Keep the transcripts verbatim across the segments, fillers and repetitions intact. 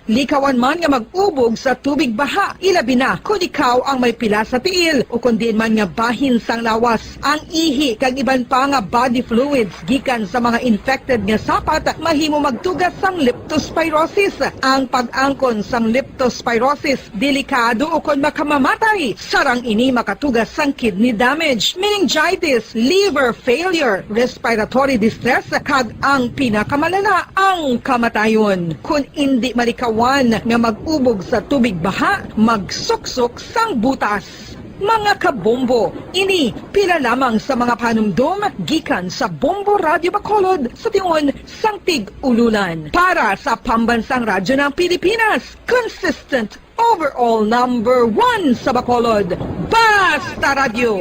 Likawan man nga mag-ubog sa tubig baha, ilabi na kon ikaw ang may pila sa tiil o kon diin man nga bahin sang lawas. Ang ihi kag iban pa nga body fluids gikan sa mga infected nga sapat mahimo magtuga sang leptospirosis. Ang pag-angkon sang leptospirosis delikado ukon makamamatay. Sarang ini makatuga sang kidney damage, meningitis, liver failure, respiratory distress, kag ang pinakamalala, ang kamatayon. Kon indi malikawan nga mag-ubog sa tubig baha, magsuksok sang butas. Mga kabombo, ini pila lamang sa mga panumdom gikan sa Bombo Radyo Bacolod sa tion sang Tig-Ululan. Para sa Pambansang Radyo ng Pilipinas, consistent overall number one sa Bacolod, Basta Radyo,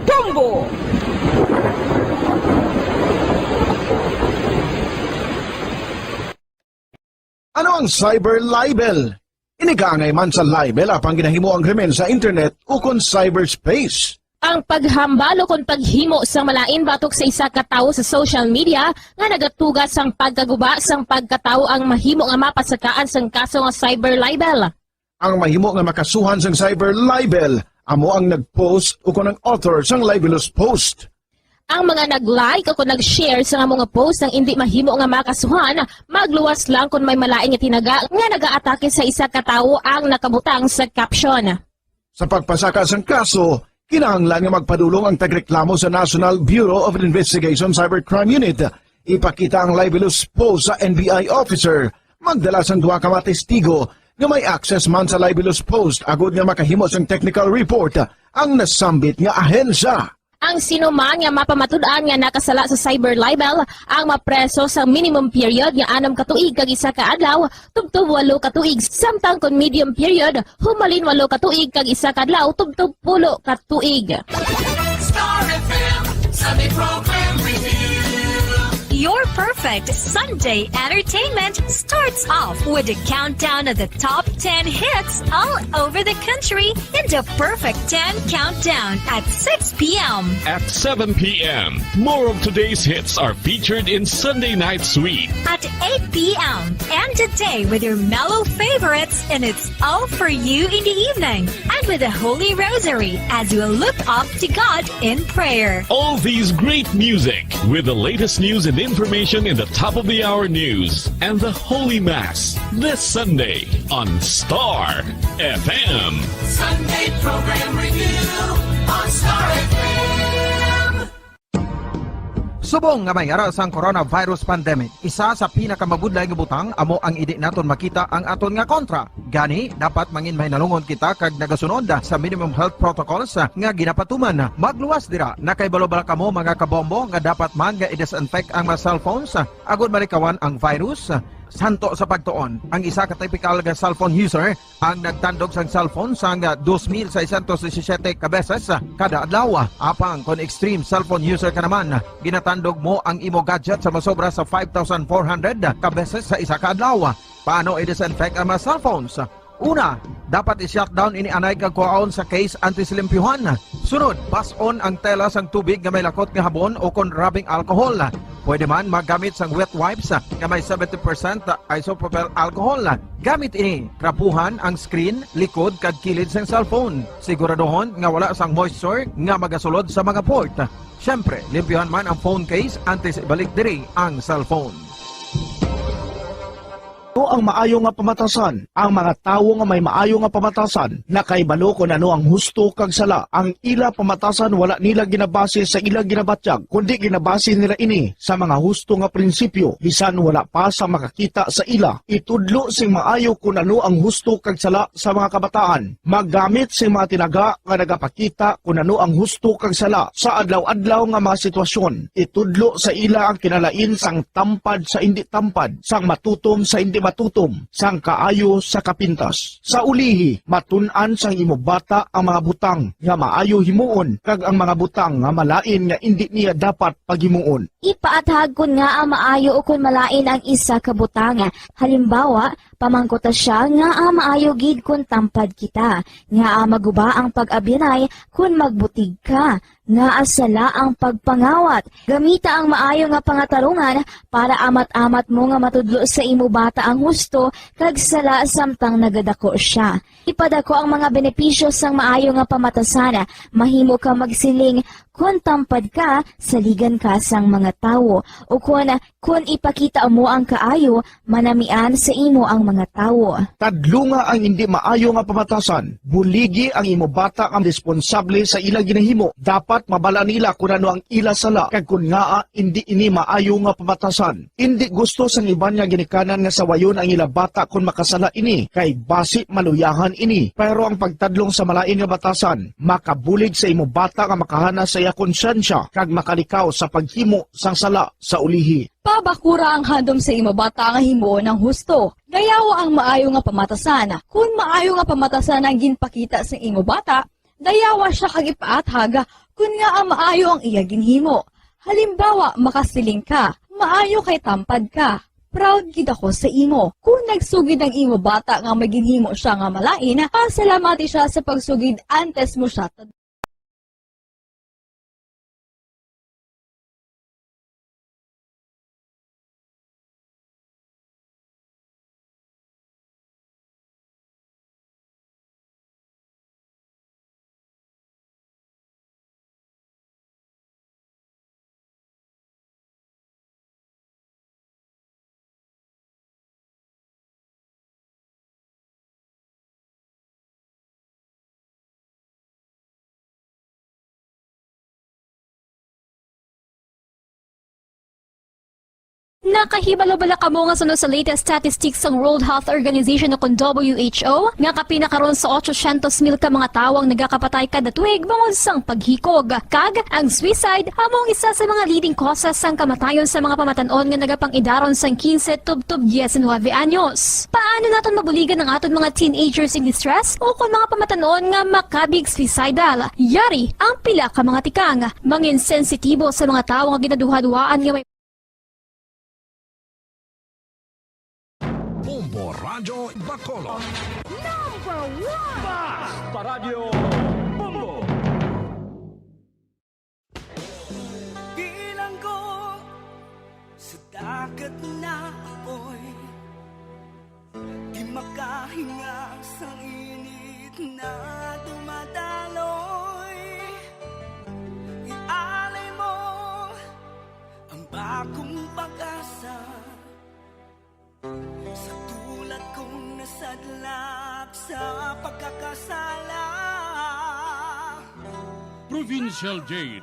Bombo! Ano ang cyber libel? Ini kaangay man sa libel apang ginahimo ang krimen sa internet ukon cyberspace. Ang paghambal ukon paghimo sang malain batok sa isa ka tawo sa social media nga nagatuga sang pagkaguba sang pagkatawo ang mahimo nga mapasakaan sang kaso nga cyber libel. Ang mahimo nga makasuhan sang cyber libel amo ang nag-post ukon ang author sang libelous post. Ang mga nag-like o kon nag-share sa amo nga post ang indi mahimo nga makasuhan, magluwas lang kon may malain nga tinaga nga nagaatake sa isa ka tawo ang nakabutang sa caption. Sa pagpasaka sang kaso, kinahanglan nga magpadulong ang tagreklamo sa National Bureau of Investigation Cybercrime Unit. Ipakita ang libelous post sa N B I officer. Magdala sang duha ka mga testigo nga may access man sa libelous post agod nga makahimo sang technical report ang nasambit nga ahensya. Ang sino man nga mapamatud-an nga nakasala sa cyber libel ang mapreso sa minimum period nga anom ka tuig kag isa ka adlaw, tubtob walo ka tuig, samtang kon medium period, humalin walo ka tuig kag isa ka adlaw, tubtob pulo ka tuig. Star F M Sunday Program Review. Your perfect Sunday entertainment starts off with a countdown of the top ten hits all over the country in the Perfect ten Countdown at six p m. At seven p m, more of today's hits are featured in Sunday Night Sweet. At eight p m, end the day with your mellow favorites, and it's all for you in the evening. And with the Holy Rosary as you look up to God in prayer. All these great music with the latest news and information in the top of the hour news and the Holy Mass this Sunday on Star F M. Sunday Program Review on Star F M. Subong nga may ara sang coronavirus pandemic, isa sa pinakamabudlay nga butang amo ang indi naton makita ang aton nga kontra. Gani, dapat mangin mahinalungon kita kag nagasunod sa minimum health protocols nga ginapatuman. Magluwas dira, nakahibalo bala kamo, mga kabombo, nga dapat man nga i-disinfect ang mga cellphones agod malikawan ang virus? Santo sa pagtuon, ang isa ka typical nga cellphone user ang nagtandog sang cellphone sang dos mil seiscientos disisiete ka beses kada adlaw. Apang kon extreme cellphone user ka naman, ginatandog mo ang imo gadget sa masobra sa five thousand four hundred ka beses sa isa ka adlaw. Paano i-disinfect ang mga cellphones? Una, dapat i-shutdown ini anay kag kuhaon sa case antes limpyuhan. Sunod, bas-on ang tela sang tubig nga may lakot nga habon o kon rubbing alcohol. Pwede man maggamit sang wet wipes nga may seventy percent isopropyl alcohol. Gamit ini, trapuhan ang screen, likod, kag kilid sang cellphone. Siguraduhon nga wala sang moisture nga magasulod sa mga port. Siyempre, limpyuhan man ang phone case antes ibalik diri ang cellphone. Ano ang maayo nga pamatasan? Ang mga tawo nga may maayo nga pamatasan nakahibalo kon ano ang husto kag sala. Ang ila pamatasan wala nila ginabase sa ila ginabatyag, kundi ginabase nila ini sa mga husto nga prinsipyo, bisan wala pa sa makakita sa ila. Itudlo sing maayo kon ano ang husto kag sala sa mga kabataan. Maggamit sing mga tinaga nga nagapakita kon ano ang husto kag sala sa adlaw-adlaw nga mga sitwasyon. Itudlo sa ila ang kinalain sang tampad sa indi tampad, sang matutom sa indi matutom, sang kaayo sa kapintas. Sa ulihi, matun-an sang imo bata ang mga butang nga maayo himuon kag ang mga butang nga malain nga indi niya dapat paghimuon. Ipaathag kon ngaa maayo ukon malain ang isa ka butang. Halimbawa, Pamangkuta sia ngaa maayo gid kon tampad kita, ngaa maguba ang pag-abyanay kon magbutig ka, ngaa sala ang pagpangawat. Gamita ang maayo nga pangatarungan para amat-amat mo nga matudlo sa imo bata ang husto kag sala samtang nagadako sia. Ipadako ang mga benepisyo sang maayo nga pamatasan. Mahimo ka magsiling, "Kon tampad ka, saligan ka sang mga tawo," ukon, "Kon ipakita mo ang kaayo, manamian sa imo ang mga tawo." Tadlunga ang indi maayo nga pamatasan. Buligi ang imo bata nga responsable sa ila ginahimo. Dapat mabal-an nila kon ano ang ila sala kag kon ngaa indi ini maayo nga pamatasan. Indi gusto sang iban nga ginikanan nga sawayon ang ila bata kon makasala ini, kay basi maluyahan ini. Pero ang pagtadlong sa malain nga batasan makabulig sa imo bata nga makahana sa iya konsyensya kag makalikaw sa paghimo sang sala sa ulihi. Pabakura ang handom sa imo bata nga himuon ang husto. Dayawa ang maayo nga pamatasan. Kon maayo nga pamatasan ang ginpakita sa imo bata, dayawa sia kag ipaathag kon ngaa maayo ang iya ginhimo. Halimbawa, makasiling ka, "Maayo kay tampad ka. Proud gid ako sa imo." Kon nagsugid ang imo bata nga may ginhimo sia nga malain, pasalamati sia sa pagsugid antes mo sia Nakahibalo bala kamo nga suno sa latest statistics sang World Health Organization o kon W H O nga kapin na karon sa otsosyentos mil ka mga tawo ang nagakapatay kada tuig bangod sang paghikog? Kag ang suicide amo ang isa sa mga leading causes sang kamatayon sa mga pamatan-on nga nagapang-idaron sang quince tubtob diecinuebe anyos. Paano naton mabuligan ang aton mga teenagers in distress o kon mga pamatan-on nga makabig suicidal? Yari ang pila ka mga tikang. Mangin sensitibo sa mga tawo nga ginaduhaduhaan nga may Bombo Radyo Bacolod. Number one! Basta Radyo Bombo! Bilanggo sa dagat na apoy, di makahinga sa init na dumadaloy. Ialay mo ang bagong pag-asa sa tulad kong nasadlak sa pagkakasala. Provincial Jail,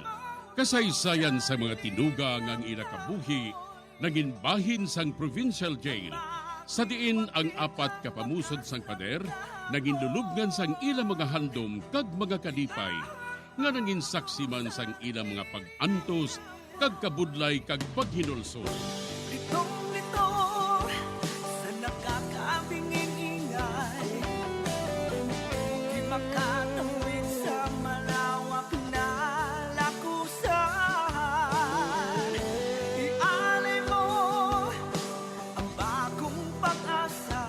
kasaysayan sa mga tinuga nga ang ila kabuhi nangin bahin sang Provincial Jail, sa diin ang apat ka pamusod sang pader nangin lulubngan sang ila mga handom kag mga kalipay, nga nangin saksi man sang ila mga pag-antos kag kabudlay kag paghinulsol. Litong-lito sa nakakabinging ingay, di makatawid sa malawak na lakusan. Ialay mo ang bagong pag-asa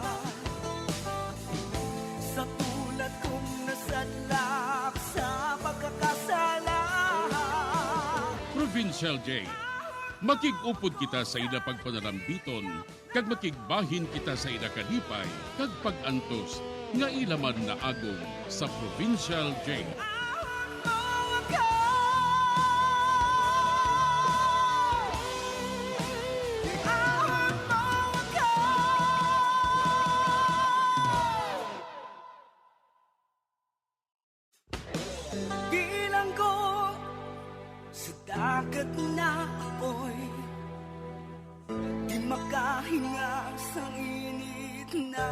sa tulad kong nasadlak sa pagkakasala. Provincial Jail. Makig-upod kita sa ila pagpanalambiton, kag makigbahin kita sa ila kalipay kag pag-antos nga ila man naagom sa Provincial Jail. Bilanggo sa dagat na apoy, di makahinga sa init na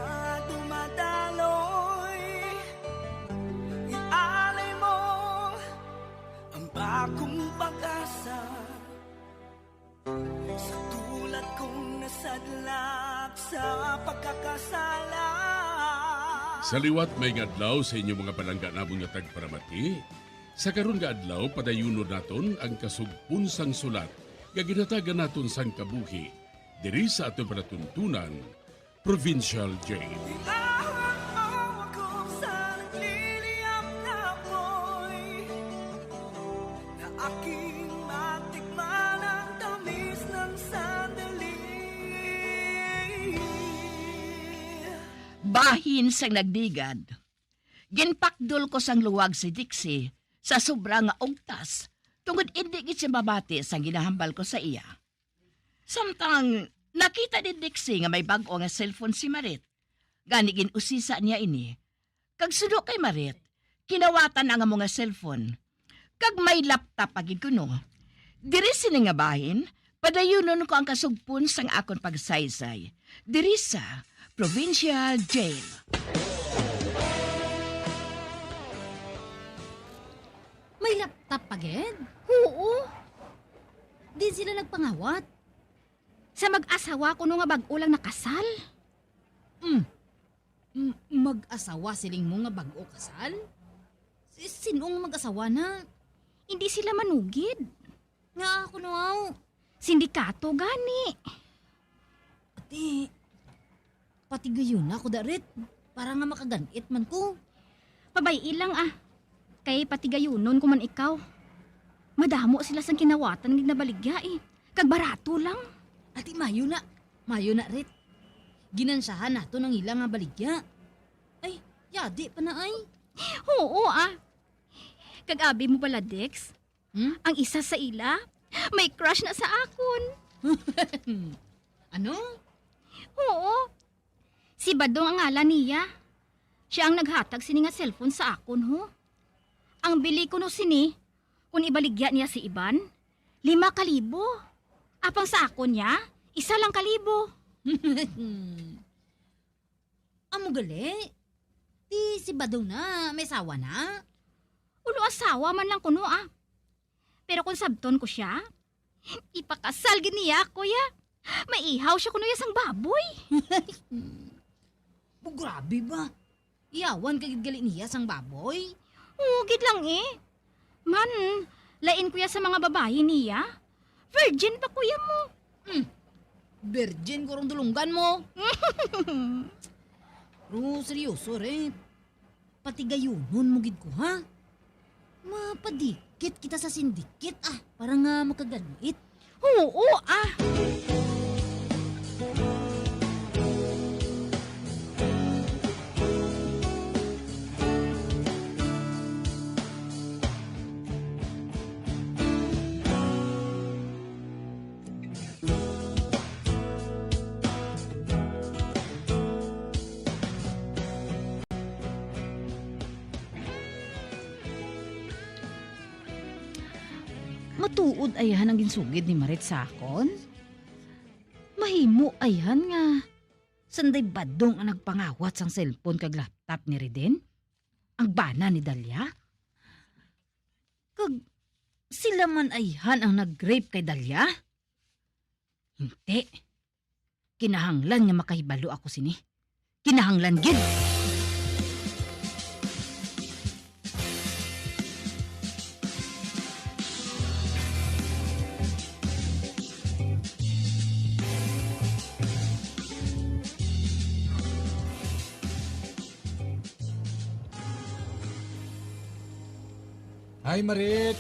dumadaloy. Ialay mo ang bagong pag-asa sa tulad kong nasadlak sa pagkakasala. Sa liwat, maayong adlaw sa inyo mga palangga namon nga tagparamati. Sa karon nga adlaw, padayunon naton ang kasugpon sang sulat nga ginhatagan naton sang kabuhi diri sa aton palatuntunan, Provincial Jail. Bitawan mo ako sa nagliliyab na apoy na aking matikman ang tamis ng sandali. Bahin sang nagdigad, ginpakdol ko sang luwag si Dixie sa sobra nga ugtas, tungod indi gid siya mabati sang ginahambal ko sa iya. Samtang nakita ni Dixie nga may bag-o nga cellphone si Marit, gani gin-usisa niya ini. Kag suno kay Marit, kinawatan ang amo nga cellphone. Kag may laptop pa gid kuno. Diri sini nga bahin, padayunon ko ang kasugpon sang akon pagsaysay. Diri sa Provincial Jail. May laptop pa gid? Oo. Din sila nagpangawat? Sa mag-asawa kuno nga bag-o lang nakasal? Mm. M-, mag-asawa siling mo nga bag-o kasal? Si-, sin-o nga mag-asawa na? Hindi sila manugid. Nga ako no, aw. Sindikato gani. Ati, patigayon na ako, Darit, para nga makaganit man ko. Pabay-i lang, ah. Kay patigayonon ko man ikaw. Madamo sila sang kinawatan nga ginabaligya, eh. Kag barato lang. Ati, mayo na. Mayo na, Rit. Ginansyahan nato nang ila nga baligya. Ay, yadi pa na, ay. Oo, ah. Kag abi mo bala, Dex? Hmm? Ang isa sa ila, may crush na sa akon. Ano? Oo. Si Badong ang ngalan niya. Siya ang naghatag sini nga cellphone sa akon, ho. Ang bili kuno sini, kung ibaligya niya si Iban, lima ka libo. Apang sa akon niya, isa lang ka libo. Amo gali? Di si Badong na may asawa na? Ulo asawa man lang kuno, ah. Pero kung sabton ko siya, ipakasal gid niya ako, ya. Maihaw siya kuno ya sang baboy. Mo, grabe ba? Iyawan ka gid gali niya sang baboy? Oo, gid lang, eh. Man, lain ko ya sa mga babayi niya. Virgin pa ko ya mo. Hmm. Virgin ko rong dulunggan mo. Pero seryoso, Rit. Patigayunon mo gid ko, ha? Mapadikit kita sa sindikit, ah, para nga makaganit. Oo, ah. Matuod ayhan ang ginsugid ni Marit sa akon? Mahimo ayhan nga sanday Badong ang nagpangawat sang cellphone kag laptop ni Riden, ang bana ni Dalia? Kag sila man ayhan ang nag-rape kay Dalia? Hindi. Kinahanglan nga makahibalo ako sini. Kinahanglan gid! Hi, Marit!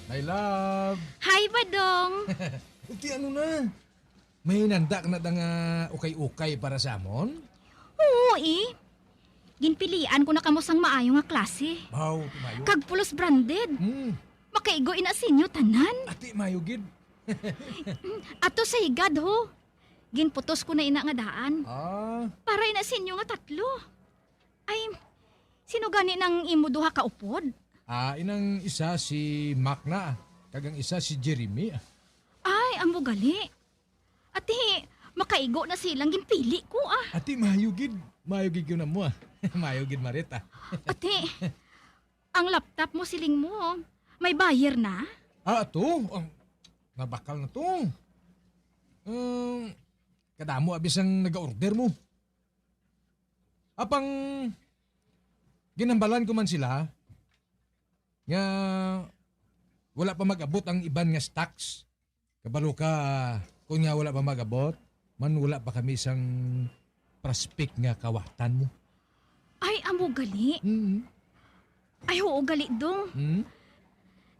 My love! Hi, Badong! Uti, ano na? May hinanda ka na da nga ukay-ukay para sa amon? Oo, eh. Ginpilian ko na kamo sang maayo nga klase. Wow, maayo. Kag pulos branded. Hmm. Makaigo ina sa inyo tanan. Ati, maayo gid. Ato sa higad, ho. Ginputos ko na ina nga daan. Ah. Para ina sa inyo nga tatlo. Ay, sino gani nang imo duha ka upod? Ah, inang isa si Mac na, kag ang isa si Jeremy. Ay, amo gali. Ati, makaigo na silang ginpili ko, ah. Ati, maayo gid. Maayo gid yun mo, ah. Maayo gid, Marit, ah. Ati, ang laptop mo, siling mo, may buyer na? Ah, ato? Ang nabakal na to. Um, kadamo abis ang nag-order mo. Apang ginambalan ko man sila nga wala pa mag-abot ang iban nga stocks. Kabalo ka, kung nga wala pa mag-abot, man wala pa kami sang, prospect nga kawatan mo. Ay, amo gali? Mm. Ay, oo gali, Dong. Mm.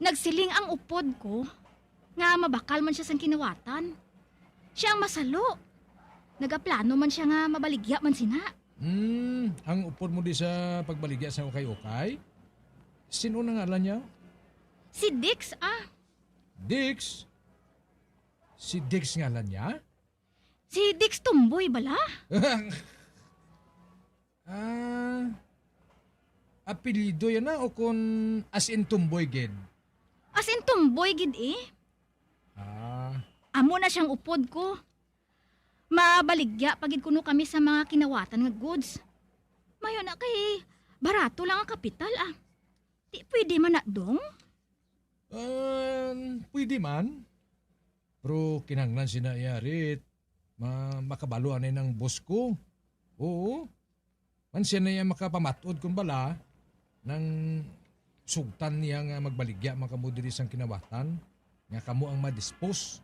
Nagsiling ang upod ko nga mabakal man siya sang kinawatan. Siya ang masalo. Nagaplano man siya nga mabaligya man sina. Mm, ang upod mo di sa pagbaligya sa ukay-ukay? Sin-o na ngalan niya? Si Dix, ah. Dix? Si Dix ngalan niya? Si Dix Tomboy bala? Ah, apelyido yan na o kun as in tomboy gid? As in tomboy gid eh. Ah. Amo na siyang upod ko. Mabaligya pa gid kuno kami sa mga kinawatan nga goods. Mayo na kay barato lang ang kapital, ah. Di pwede man na, Dong? Ah, pwede man. Pero kinahanglan sina iya, Rit. Ma-, makabalo anay nang boss ko. Oo. Man siya na iya makapamat-od kon bala nang sugtan niya nga magbaligya man kamo diri sang kinawatan, nga kamo ang ma-dispose.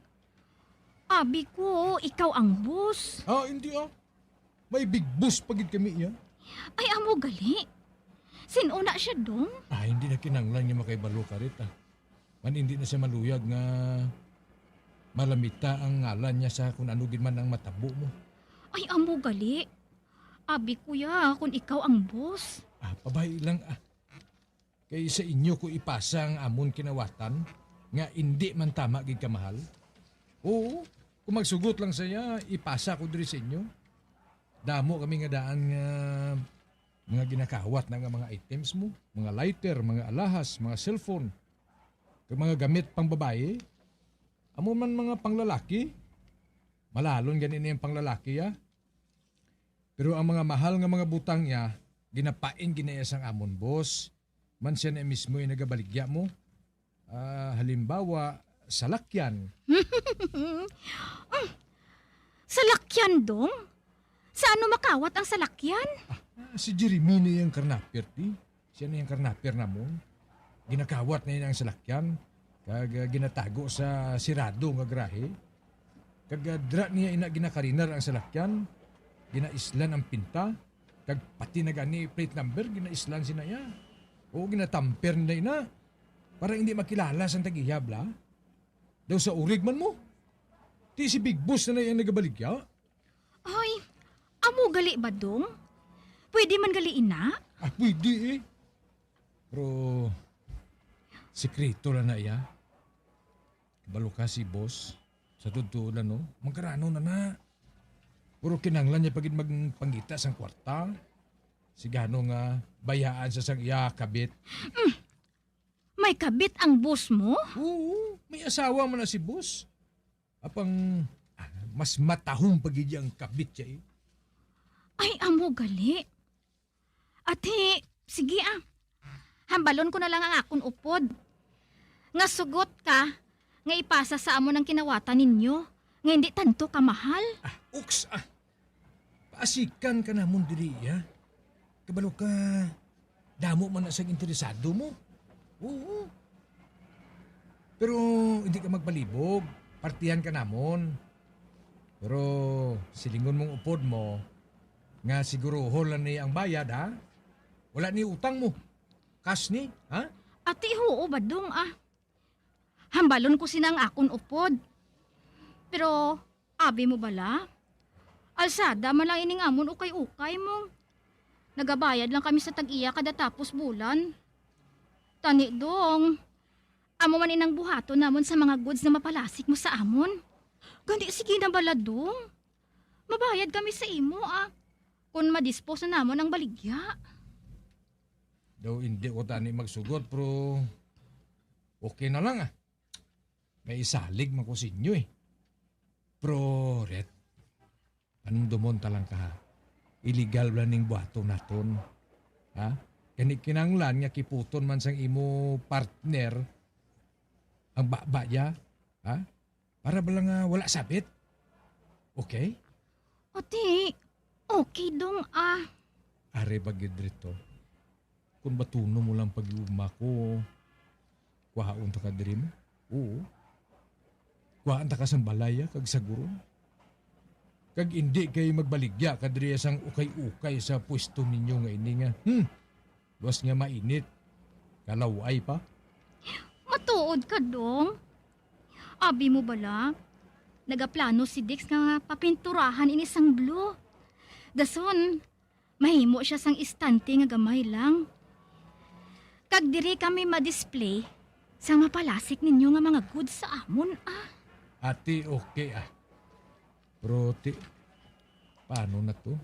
Abi ko, ikaw ang boss. Ah, hindi ah. May big boss pa gid kami iya. Ay, amo gali. Sin-o na siya, Dong? Ah, hindi na kinahanglan nga makahibalo ka, Rit, ah. Man, hindi na siya maluyag nga malamita ang ngalan niya sa kung ano gid man ang matabo mo. Ay, amo gali. Abi ko ya, kung ikaw ang boss. Ah, pabayi lang, ah. Kay sa inyo ko ipasa ang amon kinawatan nga indi man tama gid kamahal. Oo, kung magsugot lang siya, ipasa ko diri sa inyo. Damo kami nga daan nga mga ginakawat na nga mga items mo, mga lighter, mga alahas, mga cellphone, kag mga gamit pang babayi. Amo man mga panglalaki, malalon gani ni ang panglalaki, ah. Pero ang mga mahal nga mga butang niya, ginapain gid na iya sang amon boss. Man siya na mismo yung nagabaligya mo. Ah, halimbawa, salakyan. Mm. Salakyan, Dong? Sa ano makawat ang salakyan? Ah, si Jeremy na yung karnapir, ti. Siya na yung karnapir namon. Ginakawat na yun ang salakyan, kag, ah, ginatago sa sirado nga garahe. Kag, ah, dira niya ina ginakarinar ang salakyan, ginaislan ang pinta, kag pati na gani plate number, ginaislan sina iya. O ginatamper nila ina, para hindi makilala sang tag-iya bala. Daw sa urig man mo. Ti si Big Boss na na iyang nagabaligya. Ay, amo gali ba, Dong? Pwede man gali ina? Ah, pwede eh. Pero, sikreto lang na iya. Kabalo ka si boss. Sa totoo lang, no? Magkarano na na. Pero kinahanglan niya pa gid magpangita sang kwarta. Sigano nga bayaan sa sang iya kabit. Mm. May kabit ang boss mo? Oo, may asawa man na si boss. Apang, ah, mas matahom pa gid ang kabit siya eh. Ay, amo gali. Ati, sige ah. Hambalon ko na lang ang akon upod. Nga sugot ka, nga ipasa sa amon ang kinawatan ninyo, nga hindi tanto kamahal. Ah, uks ah. Paasikan ka namon diri, ha? Kabalo ka, damo man na siyang interesado mo. Oo. Pero hindi ka magpalibog, partihan ka namon. Pero silingon mong upod mo nga siguruhon lang ni ang bayad, ha? Wala ni utang mo. Cash ni, ha? Ati, huo ba, Dong, ah? Hambalon ko sina ang akon upod. Pero, abi mo bala? Alsada man lang ining amon ukay-ukay mo. Nagabayad lang kami sa tag-iya kada tapos bulan. Tani, Dong, amo man inang buhaton namon sa mga goods na mapalasik mo sa amon. Gani, sige na bala, Dong. Mabayad kami sa imo, ah, kun ma-dispose na namon ang baligya. Daw indi ko tani magsugot, pero okay na lang, ah. May isalig man ko sa inyo, eh. Pero, Ret, panumdomon ta lang ka, ha? Illegal ba ning buhaton naton? Ha? Gani kinahanglan nga kiputon man sang imo partner ang baba niya, ha? Para ba lang nga wala sabit? Okay? Ati, okay, Dong, ah. Are ba gid dito? Kung batuno mo lang pag-iugma ko, kuhaon ta ka diri mo? Oo. Kuhaan ta ka sang balaya kag saguron. Kag indi kay magbaligya ka diri sang ukay-ukay sa pwesto ninyo nga ini nga, hmm, luwas nga mainit. Kalaw-ay pa. Matuod ka, Dong. Abi mo bala, nagaplano si Dix nga papinturahan ini sang blue. Dason, mahimo sia sang istante nga gamay lang. Kag diri kami ma-display sang mapalasik ninyo nga mga goods sa amon, ah. Ati, okay, ah. Pero ti, paano na to?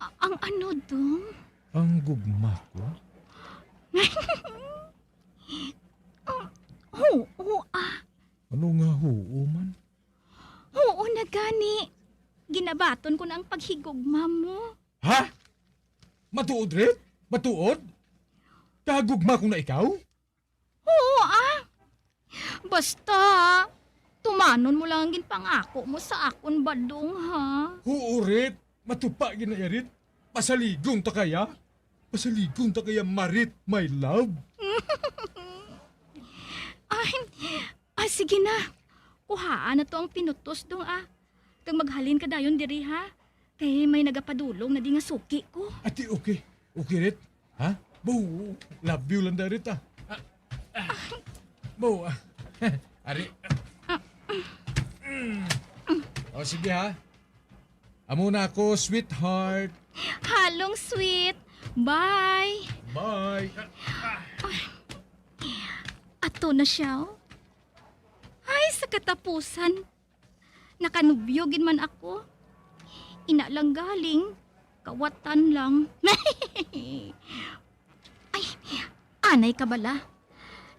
A-, ang ano, Dong? Ang gugma ko? Ah, oo, ah. Ano nga oo man? Oo na gani. Ginabaton ko na ang paghigugma mo. Ha? Matuod, Rit? Matuod? Kahagugma ko na ikaw? Oo, ah. Basta, tumanon mo lang ang ginpangako mo sa akon, Badong, ha? Oo, Rit. Matupa gid na iya, Rit. Pasaligon ta kaya? Pasaligon ta kaya, Marit, my love? Ay, ah, sige na. Kuhaan na to ang pinutos, Dong, ah. Kag maghalin ka dayon diri, ha? Kay may nagapadulong na di nga suki ko. Ati, okay. Okay, Rit. Ha? Bo, love you lang da, Rit, ah. Ah, ah. Bo, ah. Ari. Mm. O, sige, ha? Amo na ako, sweetheart. Halong sweet. Bye. Bye. Ah, ah. Ato na siya, oh. Ay, sa katapusan. Nakanubyo gid man ako. Ina lang galing, kawatan lang. Ay, anay ka bala.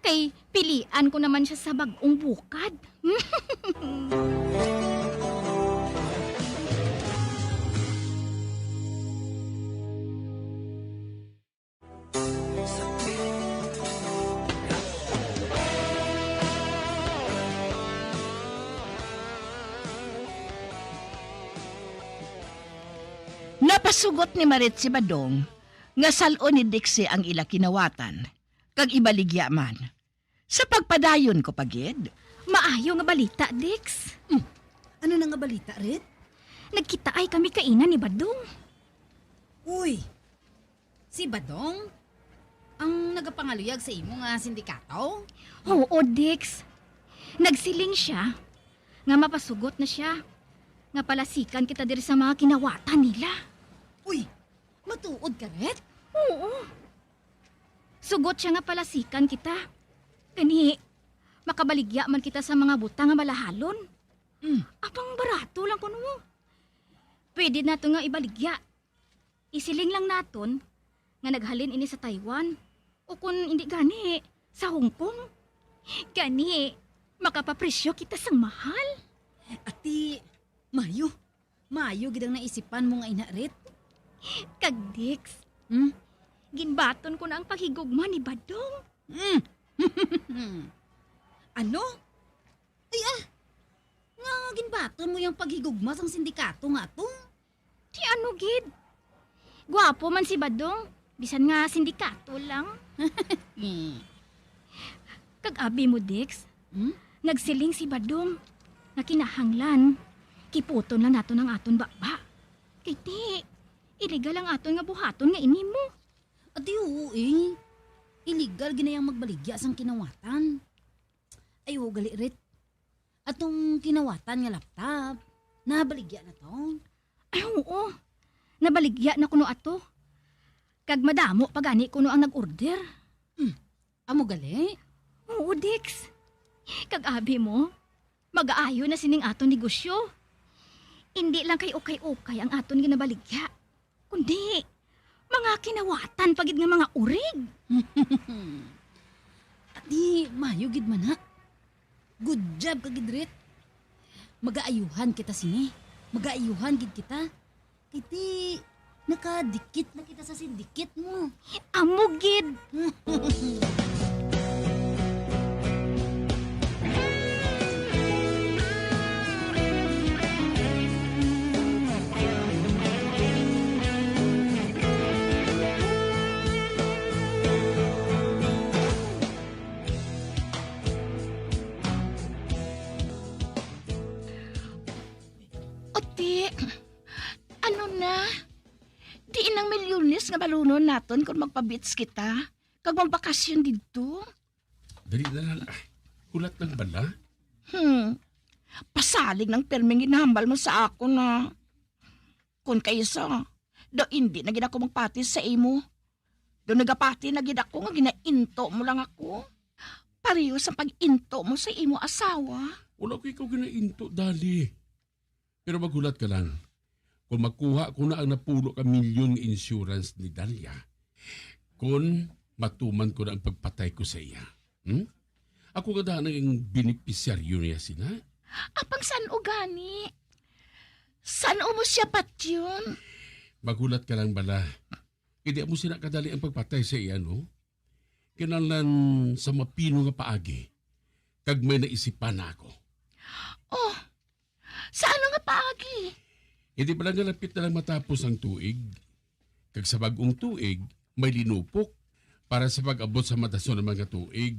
Kay pilian ko naman siya sa bag-ong bukad. Napasugot ni Marit si Badong nga sal-on ni Dixie ang ila kinawatan, kag ibaligya man. Sa pagpadayon ko pa gid. Maayo nga balita, Dix. Hmm. Ano na nga balita, Rit? Nagkitaay kami kaina ni Badong. Uy, si Badong? Ang nagapangaluyag sa imo nga sindikato? Oo, Dix. Nagsiling sia nga mapasugot na sia nga palasikan kita diri sa mga kinawatan nila. Uy, matuod ka, Rit? Oo. Sugot sia nga palasikan kita. Gani, makabaligya man kita sa mga butang nga malahalon. Mm. Apang barato lang kuno. Pwede nato nga ibaligya. Isiling lang naton nga naghalin ini sa Taiwan, o kon indi gani, sa Hong Kong. Gani, makapapresyo kita sang mahal. Ati, mayo. Mayo gid ang naisipan mo nga ina, Rit. Kag Dix, hmm? Ginbaton ko na ang paghigugma ni Badong. Hmm. Ano? Ay, ah, nga ginbaton mo yung paghigugma sang sindikato nga to? Ti ano gid? Gwapo man si Badong, bisan nga sindikato lang. Kag abi mo, Dix, hmm? Nagsiling si Badong nga kinahanglan kiputon lang naton ang aton baba. Kay ti, illegal ang aton nga buhaton nga ini mo. Ati, oo, eh. Illegal ginayang magbaligya sang kinawatan. Ay, oo, gali, Rit. Atong kinawatan nga laptop, nabaligya na to? Ay, oo. Nabaligya na kuno ato. Kag madamo pa gani kuno ang nag-order. Hmm. Amo gali? Oo, Dix. Kag abi mo, magaayo na sining aton negosyo. Indi lang kay ukay-ukay ang aton ginabaligya. Kundi, mga kinawatan pa gid nga mga urig. Di, mayo gid man, ha? Good job ka gid, Rit. Magaayuhan kita sini. Magaayuhan gid kita. Kay ti, nakadikit na kita sa sindikit mo. Amo gid. Ati, Nang milyones nga balunon naton kon magpa-beach kita, kag magbakasyon didto. Dali na lang. Ah, hulat lang bala. Hmm. Pasalig nang pirming ginahambal mo sa akon, ah. Kon kaysa, daw indi na gid ako magpati sa imo. Daw nagapati na gid ako nga ginainto mo lang ako. Pareho sa pag-into mo sa imo asawa. Wala ko ikaw ginainto, Dali. Pero maghulat ka lang. Kung makuha ko na ang napulo ka milyon nga insurance ni Dalia, kung matuman ko na ang pagpatay ko sa iya, hmm? Ako nga daan ang benepisyaryo niya sina. Apang san-o gani? San-o mo siya patyon? Maghulat ka lang bala. Hindi mo sina kadali ang pagpatay sa iya, no? Kinahanglan sa mapino nga paagi, kag may naisipan na ako. Oh, sa ano nga paagi? Hindi pala nga lapit na lang matapos ang tuig, kag sa bag-ong tuig may linupok para sa pag-abot sa madason naman nga tuig,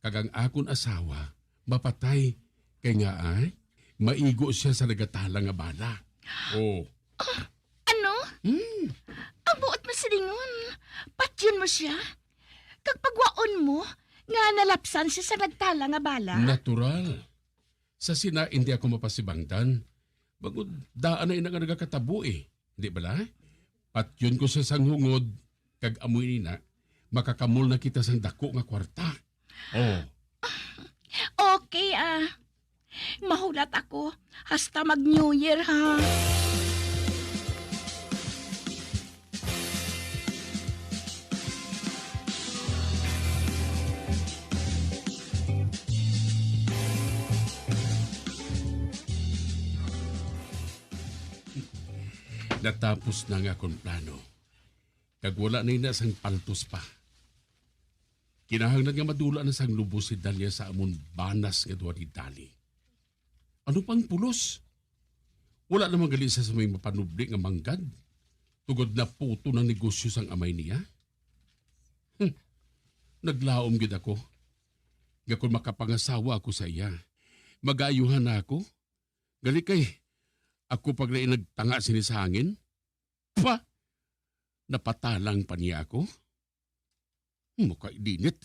kag ang akon asawa mapatay, kay nga ay maigo siya sa nagatalang nga bala. Oh. Ano? Hmm. Ang buot masilingon, patyon mo siya? Kag pagwaon mo nga nalapsan siya sa nagtala nga bala? Natural. Sa sina, hindi ako mapasibangdan. Bangod daan na ina nga nagakatabo, eh. Di bala? Patyon ko siya sang hungod, kag amo ini na, makakamol na kita sang dako nga kwarta. Oh. Okay, ah. Mahulat ako hasta mag-New Year, ha? Natapos na nga akon plano, kag wala na ina sang paltos pa. Kinahanglan nga madula na sang lubos si Dalia sa amon banas nga duha ni Dali. Ano pang pulos? Wala naman gali sa, sa may mapanubli nga manggad, tungod naputo ng negosyo sang amay niya. Hmm. Naglaom gid ako nga kung makapangasawa ako sa iya, mag-aayuhan na ako. Gali kay ako pag nagtanga sini sa hangin, pa, napatalang pa niya ako. Mukha dinit.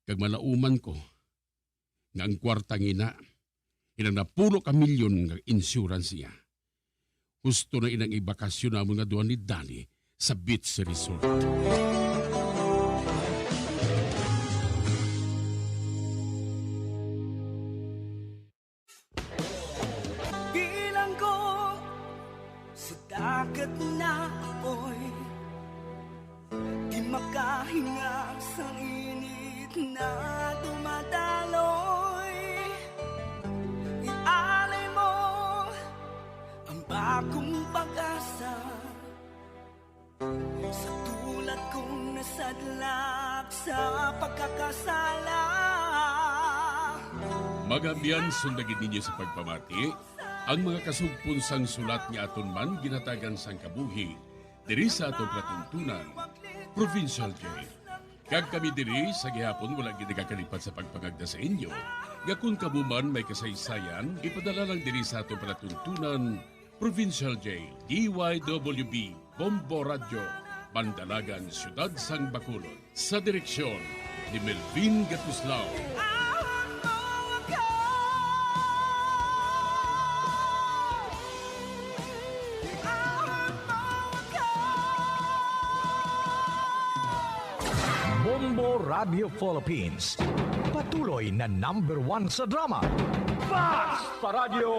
Kag malauman ko nga ang kwarta ngina, inang napulo ka milyon nga insurance niya. Husto na inang ibakasyon namon nga duha ni Dali sa beach resort. Bilanggo sa dagat na apoy, di makahinga sang init na dumadaloy. Ialay mo ang bagong pag-asa. Sa tulad kong nasadlak sa pagkakasala. Mga abyan, sundagin ninyo sa pagpamati ang mga kasugpon sang sulat nga aton man ginatagan sang kabuhi diri sa aton palatuntunan, Provincial J. Kag kami diri sa gihapon wala gid nagakalipat sa pagpangagda sa inyo nga kung kamo man may kasaysayan, ipadala lang diri sa aton palatuntunan, Provincial J, D Y W B, Bombo Radyo, Bandalagan, Siyudad sang Bacolod. Sa direksyon ni Melvin Gatuslao. Bombo Radio Philippines, patuloy na number one sa drama. Basta Radio!